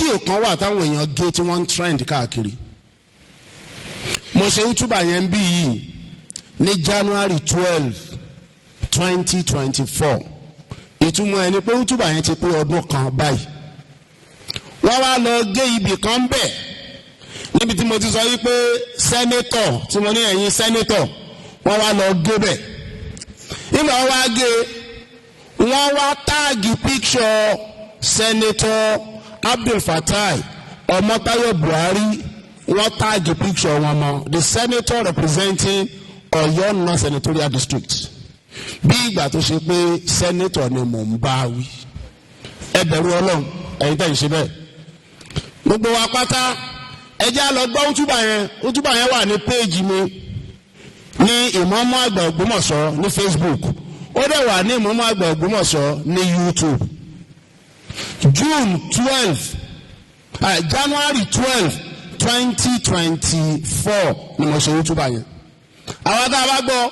Fídíò kan wà táwọn èèyàn gé tí wọ́n ń trend káàkiri. Mo ṣe útúbà yẹn bí yìí ní January 12, 2024. Ìtumọ̀ ẹni pé útúbà yẹn ti pé ọdún kan báyìí. Wọ́n wá lọ gé ibì kan bẹ̀ níbi tí mo ti sọ yìí pé senator, tí mo ní ẹ̀yin senator. Wọ́n wá lọ gé bẹ̀. Nígbà wọ́n wá gé, wọ́n wá tag picture Senator Abdul Fatai Ọmọ́táyọ̀ Buhari. Wọ́n tag picture wọn mọ́ the senator representing Ọ̀yọ́ North Senatorial District, bí ìgbà tó ṣe pé senator ni mò ń bá wí. Ẹ bẹ̀rù Ọlọ́run, ẹ̀yin tẹ̀ ń ṣe bẹ́ẹ̀. Gbogbo wa pátá, ẹ jẹ́ á lọ gbọ́ útúbà yẹn. Útúbà yẹn wà ní péèjì mi ní Ìmáàmù Àgbà Ògbómọ̀ṣọ́ ní Facebook. Ó dẹ̀ wà ní Ìmáàmù Àgbà Ògbómọ̀ṣọ́ ní YouTube. June 12, January 12, 2024 ni mo ṣe útúbà yẹn. Àwọn tá a bá gbọ́,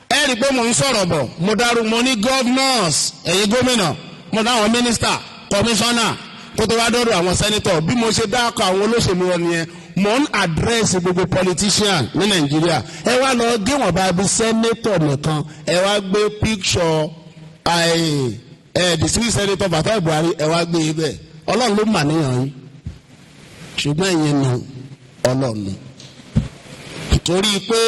ẹ rí i pé mo ń sọ̀rọ̀ bọ̀, mo dárú, mo ní governors, ẹ̀yin gómìnà, mo dá àwọn mínísítà, kọmíṣánná, kó tó wá dọ́dọ̀ àwọn senator. Bí mo ṣe dákọ̀ àwọn olóṣèlú wọn nìyẹn. Mo ń address gbogbo politician ní Nàìjíríà. Ẹ wá lọ gé wọn bá bí senator nìkan, ẹ wá gbé picture ẹ district Senator Fatai Buhari, ẹ wá gbé ibẹ̀. Ọlọ́run ló mà níyàn yín, ṣùgbọ́n ìyẹn nu Ọlọ́run, torí pé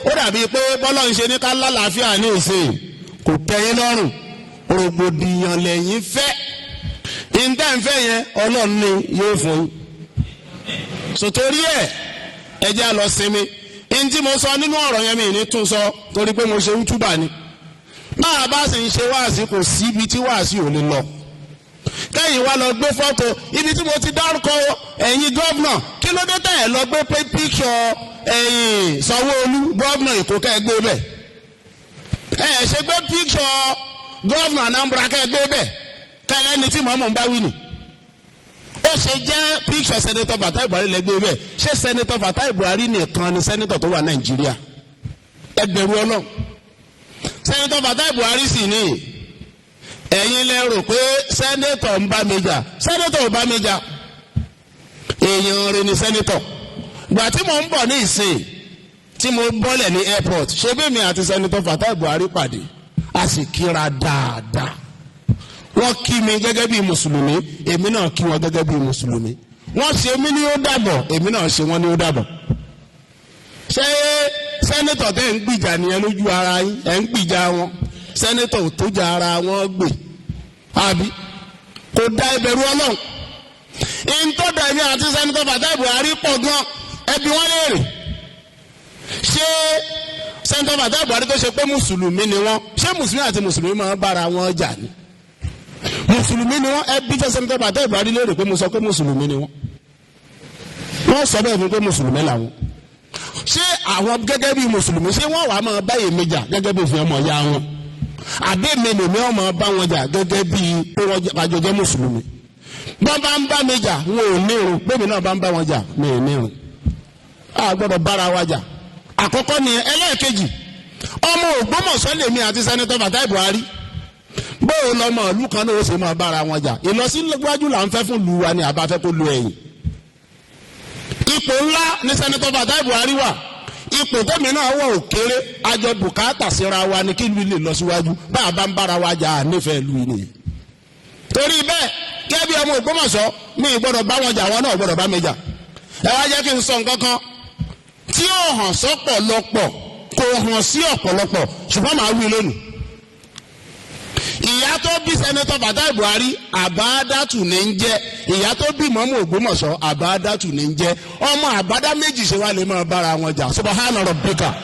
ó dàbí pé bọ́lá ń ṣe ní ká lálàáfíà ní ìsìn kò tẹ́yìn lọ́rùn. Rògbòdìyàn lẹ́yìn fẹ́. Ìntẹ́nfẹ́ yẹn, Ọlọ́run ni yóò fún yín. Sòtórí ẹ̀, ẹ jẹ́ á lọ sinmi. Ntí mo sọ nínú ọ̀rọ̀ yẹn, mi ní tún sọ, torí pé mo ṣe útúbà ni. Máa bá sì ń ṣe wáàsí, kò síbi tí wáàsí ò lè lọ. Kẹ́yìn wá lọ gbé fọ́tò ibi tí mo ti dárúkọ ẹ̀yin governor, kí ló dé tẹ̀ ẹ̀ lọ gbé píkṣọ ẹ̀yìn Sanwó-Olú, governor Èkó, kẹ́ ẹ gbé bẹ̀? Ẹ̀ ṣe gbé picture governor Anambra kẹ́ ẹ gbé bẹ̀, kẹ́ ẹ ní tí mọ̀ọ́mọ̀ ń bá wí nì. Ó ṣe jẹ́ picture Senator Fatai Buhari lẹ gbé bẹ̀? Ṣé Senator Fatai Buhari nìkan ni senator tó wà Nàìjíríà? Ẹ bẹ̀rù Ọlọ́run. Senator Fatai Buhari sì ní ẹ̀yin lẹ rò pé senator ń bá mi jà. Senator ò bá mi jà, èèyàn rẹ̀ ni senator. Gbà tí mo ń bọ̀ ní ìsìn, tí mo bọ́lẹ̀ ní airport, ṣé bẹ́ẹ̀ mi àti Senator Fatai Buhari pàdé, a sì kíra dáadáa. Wọ́n kí mi gẹ́gẹ́ bí mùsùlùmí, èmi náà kí wọn gẹ́gẹ́ bí mùsùlùmí. Wọ́n ṣe mí ní ó dàbọ̀, èmi náà ṣe wọ́n ní ó dàbọ̀. Ṣé senator tẹ́ ń gbìjà nìyẹn lójú ara yín? Ẹ̀ ń gbìjà wọn. Senator ò tó jà ara wọn gbè, àbí kò da? Ìbẹ̀rù Ọlọ́run ìntọ́dà. Èmi àti Senator Fatai Buhari pọ̀ gan. Ẹbí wọn léèrè, ṣé Senator Fatai Buhari tó ṣe pé mùsùlùmí ni wọ́n, ṣé mùsùlùmí àti mùsùlùmí máa ń bára wọn jà ni? Mùsùlùmí ni wọ́n. Ẹbí fẹ́ Senator Fatai Buhari léèrè pé mo sọ pé mùsùlùmí ni wọ́n. Wọ́n sọ bẹ́ẹ̀ fún pé mùsùlùmí làwọn. Ṣé àwọn gẹ́gẹ́ bí mùsùlùmí, ṣé wọ́n wàá máa bá èmi jà gẹ́gẹ́ bí òfin ọmọ ìyá wọn, àbí èmi lèmi ọmọ bá wọn jà gẹ́gẹ́ bí pé wọ́n àjọ jẹ́ mùsùlùmí? Bọ́n bá ń bá mi jà, wọn ò ní irun. Bẹ́ẹ̀ mi náà bá ń bá wọn jà, mi ò ní irun. A gbọ́dọ̀ bára wa jà. Àkọ́kọ́ ni. Ẹlẹ́ẹ̀kejì, ọmọ Ògbómọ̀ṣọ́ lèmi àti Senator Fatai Buhari. Bóò lọmọ ìlú kan náà ó sì máa bára wọn jà? Ìlọsíwájú là ń fẹ́ fún ìlú wa ni, àbá fẹ́ kó lu ẹ̀yìn. Ipò ńlá ní Senator Fatai Buhari wà. Ipò tẹ́mi náà wọ̀ ò kéré. Àjọ bùkátà síra wa ni kí ìlú lè lọ síwájú. Bá a bá ń bára wa jà, nífẹ̀ẹ́ ìlú yìí nìyẹn. Torí bẹ́ẹ̀, gẹ́gẹ́ bí ọmọ Ògbómọ̀ṣọ́, mi ì gbọ́dọ̀ bá wọn jà, wọn náà gbọ́dọ̀ bá mi jà. Ẹ wá jẹ́ kí n sọ nǹkan kan tí ó hàn sọ́pọ̀lọpọ̀, kò hàn sí ọ̀pọ̀lọpọ̀, ṣùgbọ́n màá wí lónìí. Ìyá tó bí Senator Fatai Buhari, Àbádátù ní ń jẹ́. Ìyá tó bí mọ́mú Ògbómọ̀ṣọ́, Àbádátù ní ń jẹ́. Ọmọ àbádá méjì ṣe wá lè máa bára wọn jà? Subahana rabbika.